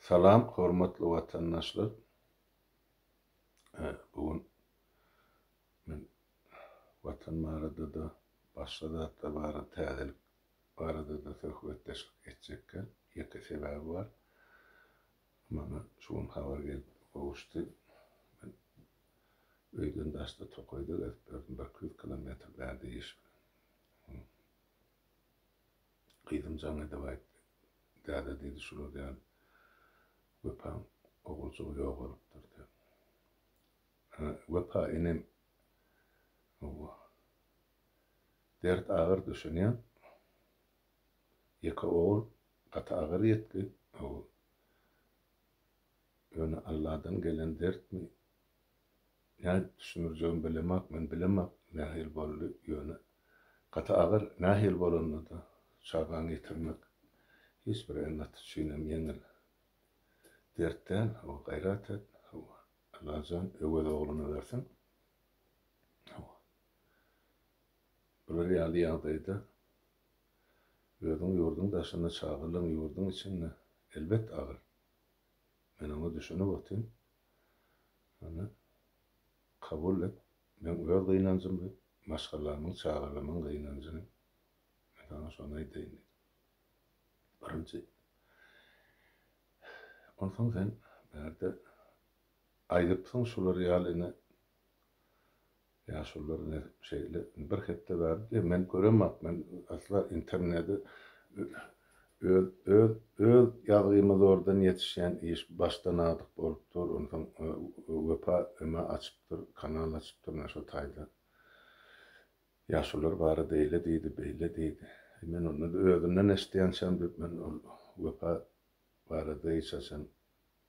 Salam hormatly watandaşlar. Bu gün men watan barada-da, başga zatlar barada täzelik barada-da söhbetdeşlik etjekkä. Ýeke sebäbi bar. Maňa şu gün habar gelip gowuşdy. Men öýden daşda tokaýda gezip ýördüm, bir 200 kilometr bärde iş bilen. Gyzym jaň edip aýtdy. Däde diýdi, şular ýaly Wepaň oguljygy ýogalypdyr diýip. Wepa inim, hawa, dert agyr düşünýän. Ýeke ogul gaty agyr ýetgi, hawa. Ýöne Alladan gelen dertmi, nädip düşündirjegimi bilemok, men bilemok nähili boldy, ýöne gaty agyr, nähili bolanda-da çagaňy ýitirmek hiç bir ene-ata üçinem ýeňil dert däl, hawa, gaýrat et, hawa, Allajan Öwez ogluny bersin, hawa, bular ýaly ýagdaýda özüň ýurduň daşynda, çagalaň ýurduň içinde, elbet agyr. Men oňa düşünip otyryn. Ýöne kabul et, meň öz gynanjym bu, maşgalamyň, çagalarymyň gynanjyny. Men saňa şony aýdaýyn diýdim. Birinji. Onsoň sen bärde aýdypsyň şular ýaly ine Ýaşulular ine şeýle bir hepde bäri diýýär, men göremok, men asla internede öz öz öz ýazgyma zordan ýetişýän iş başdan adyk bolup dur, onsoň Wepa öme açypdyr, kanal açypdyr ine şo taýda. Ýaşulular barada eýle diýdi, beýle diýdi. Men onda özünden eşidýänçäm diýip men ol Wepa barada hiç haçan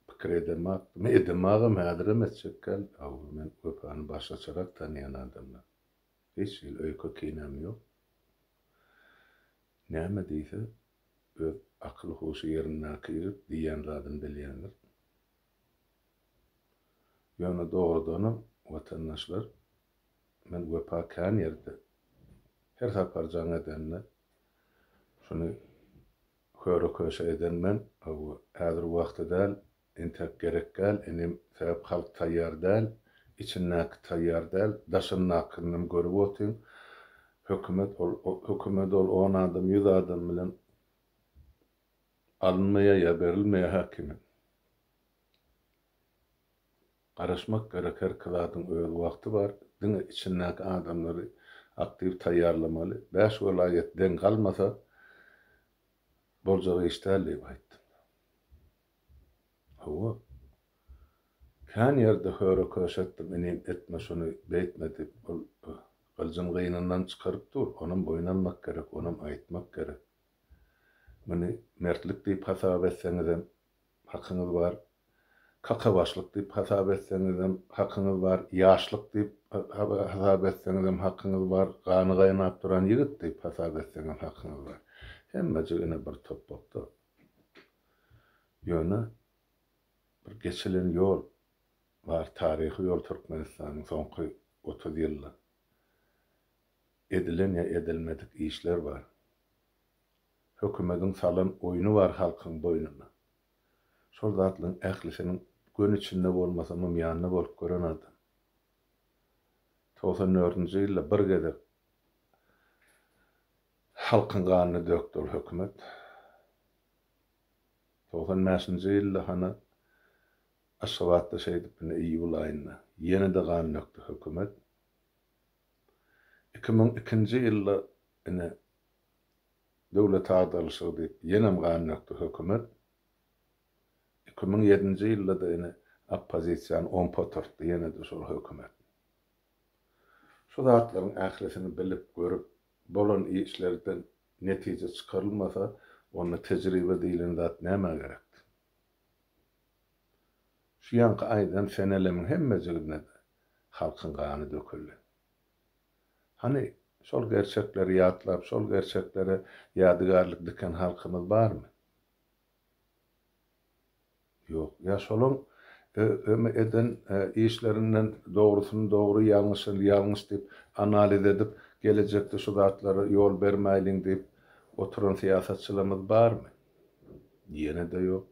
Pikir edemokdym. Edemogam, häzirem etjek däl. Hawa, men Wepany başgaçarak tanýan adamdan. Hiç hili öýke-kinem ýok. Näme diýse, öz akyl-huşy ýerindäki ýigit diýýän zadyny bilýändir. Ýöne dogrudanam, watandaşlar, men Wepa kän ýerde, her sapar jaň edende, şuny Köre-köşe eden men, hawa, häzir wagty däl, entek gerek däl, inim, sebäp halk taýýar däl, içindäki taýýar däl, daşyndakynam görüp otyň, hökümet ol, hökümet ol on adam, ýüz adam bilen alynmaýar ýa berilmeýär häkime. Garaşmak gerek herki zadyň öz wagty bar diňe içindäki adamlary aktiw taýýarlamaly bäş welaýat deň galmasa boljak iş däl diýip aýtdym. Hawa. Kän ýerde höre köşe etdim inim etme şuny beýtme diýip ol gyljyň gynyndan çykaryp dur onam boýun almak gerek onam aýtmak gerek. Muny mertlik diýip hasap etseňizem hakyňyz bar. Kakabaşlyk diýip hasap etseňizem hakyňyz bar, ýaşlyk diýip hasap etseňizem hakyňyz bar, gany gaýnap duran ýigit diýip hasap etseňem hakyňyz bar. Hemmejik ine bir topbakda. Ýöne bir geçilen ýol bar, taryhy ýol Türkmenistanyň soňky 30 ýylda. Edilen ýa edilmedik işler bar. Hökümediň salan oýny bar halkyň boýnuna. Şol zatlaryň ählisiniň göni içinde bolmasamam ýanynda bolup gören adam. 94-nji ýylda bir gezek halkyň ganyny dökdi ol hökümet. 95-nji ýylda hany Aşgabatda şeýdip ine iýul aýynda ýene-de gan dökdi hökümet. 2002-nji ýylda ine Döwlet agdarylyşygy diýip, ýenem gan dökdi hökümet. 2007-nji ýylda-da ine oppozisiýany ompa oturtdy ýene-de şol hökümet. Şu zatlaryň ählisini bilip, görüp, bolan işlerden netije çykarylmasa, onda tejribe diýlen zat nämä gerekdi? Şu ýaňky aýdan senelemiň hemmejiginde-de halkyň gany döküldi. Hany, şol gerçekleri ýatlap, şol gerçeklere ýadygärlik diken halkymyz barmy? Ýok. Ýa şolaň ömi eden işlerinden dogrusyny dogry, ýalňyşyny ýalňyş diýip analiz edip, gelejekde şu zatlara ýol bermäýliň diýip oturan syýasatçylarymyz barmy? Ýene-de ýok.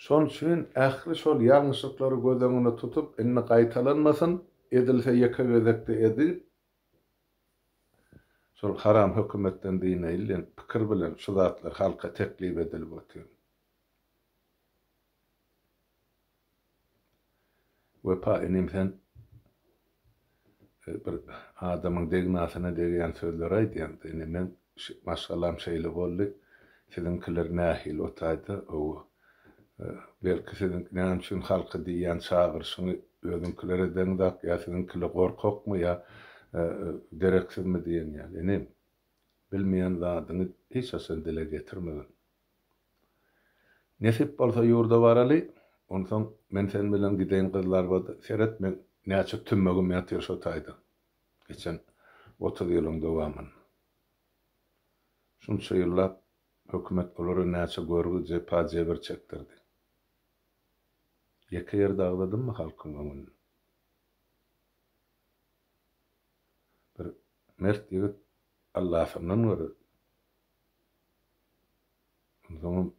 Şonuň üçin ähli şol ýalňyşlyklary göz öňünde tutup, indi gaýtalanmasyn, edilse ýeke gezekde edip, şol haram hökümetden dynaýyl diýen pikir bilen şu zatlar halka teklip edilip otyr. Wepa inim sen bir adamyň degnasyna degýän sözleri aýdýaňda ine meň maşgalam şeýle boldy siziňkiler nähili o taýda owo belki siziň näme üçin halka diýýän çagyryşyňy özüňkiler edeňzak ýa siziňkiler gorkakmy ýa dereksizmi diýen ýaly inim bilmeýän zadyňy hiç haçan dile getirmegin. Nesip bolsa ýurda baraly, onsoň men sen bilen gideýin Gyzlarbada, seret meň näçe tümmegim ýatyr şo taýda, geçen 30 ýylyň dowamynda. Şunça ýyllap hökümet olara näçe görgi, jepa, jebir çekdirdi. Ýeke ýerde agzadymmy halkyň öňünde? Bir mert ýigit Allasyndan görer. Onsoňam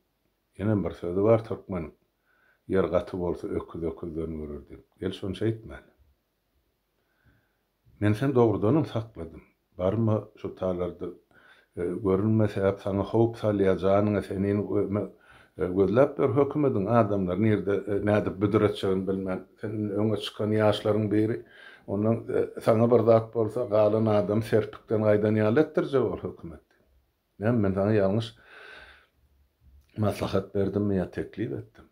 ýenem bir sözi bar türkmeniň, Ýer gaty bolsa öküz öküzden görer diýip. Gel şony şeýtmäli. Men seni dogrudanam sakladym. Barma şu talarda görünme sebäp saňa howp salýar janyňa senin gözläp ýör hökümediň adamlary nirde nädip büdretjegini bilmän. Sen indi öňe çykan ýaşlaryň biri. Ondan saňa bir zat bolsa galan adamy serpikden gaýdan ýaly etdirjek ol hökümet. Näme, men saňa ýalňyş maslahat berdimmi ýa teklip etdim?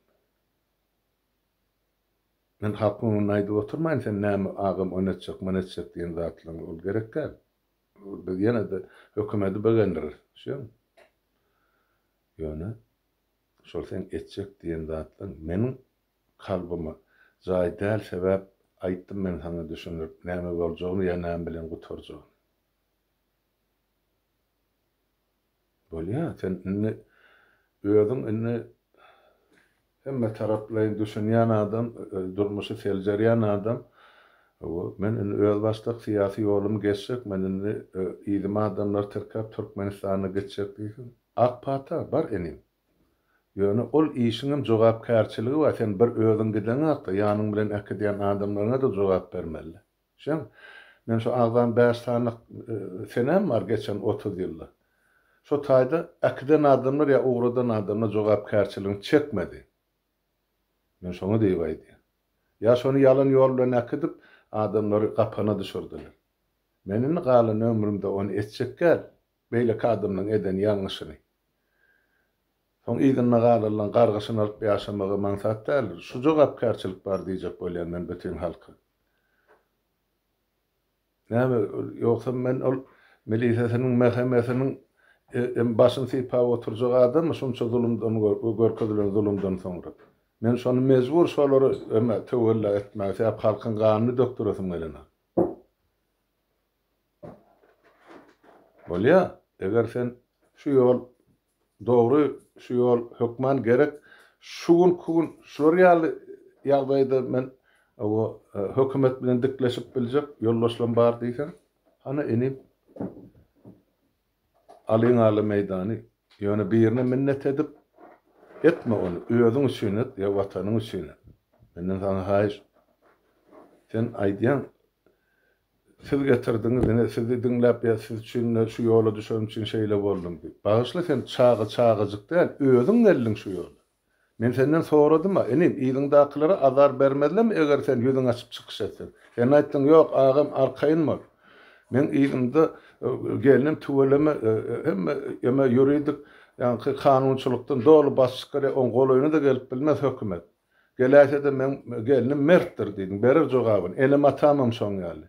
Men halkyň öňünde aýdyp oturmaýyn, sen näme agam ony etjek, muny etjek diýen zatlaryňy, ol gerek däl. Biz ýene-de hökümeti begendireris, düşýäňmi? Ýöne şol seň etjek diýen zatlaryň meniň kalbyma jaý däl, sebäp aýtdym men saňa düşündirip näme boljagyny ýa näme bilen gutarjagyny. Bolýa, sen indi özüň indi hemme taraplaýyn düşünýän adam, durmuşy seljerýän adam. Hawa, men indi özbaşdak syýasy ýolumy geçjek, men indi yzyma adamlary tirkäp Türkmenistana gitjek diýseň, ak pata, bar inim. Ýöne ol işiňem jogapkärçiligi bar, sen bir özüň gideňakda, ýanyň bilen äkidýän adamlaryňa-da jogap bermeli. Şem, men şu agzan bäş sany senem bar geçen 30 ýylda. Şo taýda äkiden adamlar ýa ugradan adamlar jogapkärçiligini çekmedi. Men şoňa diýip aýdýan. Ýa şony ýalan ýol bilen äkidip, adamlary gapana düşürdiler. Men indi galan ömrümde ony etjek däl, beýleki adamlaryň eden ýalňyşyny. Soň yzynda galanlaryň gargyşyny alyp ýaşamagam aňsat däldir. Şu jogapkärçilik bar diýjek bolýan men bütin halka. Näme, ýogsam men ol milisesiniň, MHM-siniň hem başyny sypap oturjak adammy şunça zulumdan, görkezilen zulumdan soňra. Men şony mejbur şolary eme töwella etmäge, sebäp halkyň ganyny dökdüresim gelenok. Bolýa, eger sen şu ýol Dogry şu ýol hökman gerek. Şu günki gün şular ýaly ýagdaýda men o hökümet bilen dikleşip biljek ýoldaşlam bar diýseň, hany inim alyň ala meýdany. Ýöne birine minnet edip etme ony. Özüň üçin et ýa watanyň üçin et. Menden saňa haýyş. Sen aýdýaň Siz getirdiňiz, ine, sizi diňläp ýa siz üçin şu ýola düşenim üçin şeýle boldum diýip. Bagyşla, sen çaga çagajyk däl, özüň geldiň şu ýola. Men senden soradym-a, inim, yzyňdakylara azar bermezlermi, eger sen ýüzüňi açyp çykyş etseň? Sen aýtdyň, ýok, agam, arkaýyn bol. Meň yzymda gelnim tüweleme, hemme eme ýuridik, ýaňky kanunçylykdan doly baş çykarýar, oň golaýyna-da gelip bilmez hökümet. Geläýse-de meň gelnim mertdir diýdiň, berer jogabyny. Enem-atamam şoň ýaly.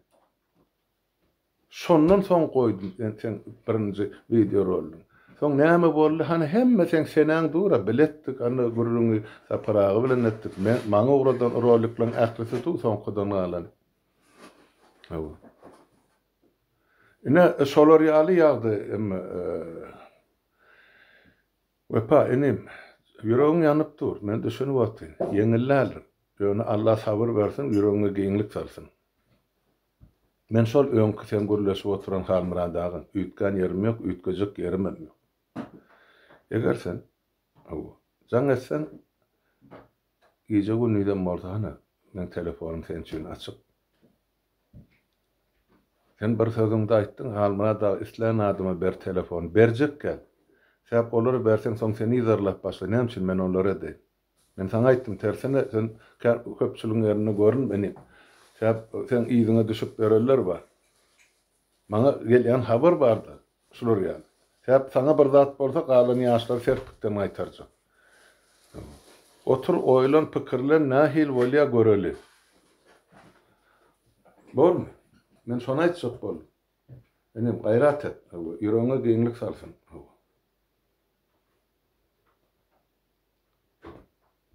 Şondan soň goýdum men seň birinji wideorolligiňi. Soň näme boldy? Hany hemme seň senäň dur-a, biletdik, ana gürrüňi Sapar aga bilen etdik. Men, maňa ugradan rolikleriň ählisi dur, soňkudan galany. Hawa. Ine, şolar ýaly ýagdaý, emme, Wepa, inim, ýüregiň ýanyp dur, men düşünip otyryn. Ýeňil däldir. Ýöne Alla sabyr bersin, ýüregiňe giňlik salsyn. Men şol öňki seň gürleşip oturan Halmyrat agaň. Üýtgän ýerim ýok, üýtgejek ýerimem ýok. Eger sen, hawa, jaň etseň, Gije-gündizem bolsa hany, meň telefonym sen üçin açyk. Sen bir sözüňde aýtdyň, Halmyrat aga islän adama ber telefony. Berjek gel. Sebäp olara berseň soň seni yzarlap başlar. Näme üçin men olara edeýin? Men saňa aýtdym tersine sen köpçüligiň ýerinde görünme inim. Sebäp seň yzyňa düşüp ýörenler bar. Maňa gelýän habar barda şular ýaly. Sebäp saňa bir zat bolsa galan ýaşlary serpikden gaýtarjak. Otur oýlan pikirlen nähili bolýa göreli. Bormy? Men şony aýtjak boldum. Inim gaýrat et. Ýüregiňe giňlik salsyn.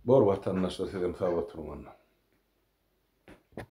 Bor watandaşlar sizem sag oturyň onda.